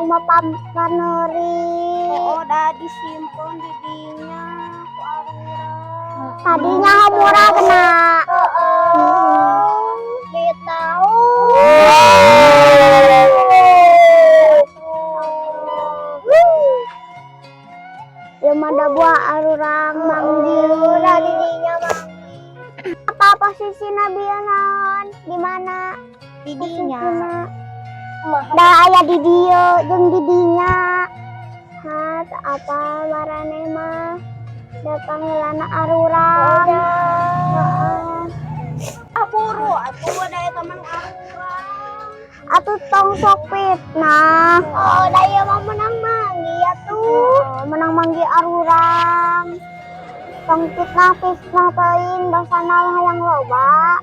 Rumah paneri. Oh, da disimpen di dinya ku arurang. Tadinya hampura kena. Heeh. Duit naon? Ya mah da buah arurang manggih. Da di dinya manggih. Apa posisina bieu naon? Di mana? Di dinya. Posisina? Da aya di dieu jeung di dinya. Ha, teu apa maraneh mah. Da panggilanna arurang. Heeh. Ah, buru atuh, da eta mah arurang. Atuh tong sok fitnah. Oh, da ieu mah menang manggih atuh. Menang manggih arurang. Tong fitnah fitnah teuing, dosana mah hayang loba.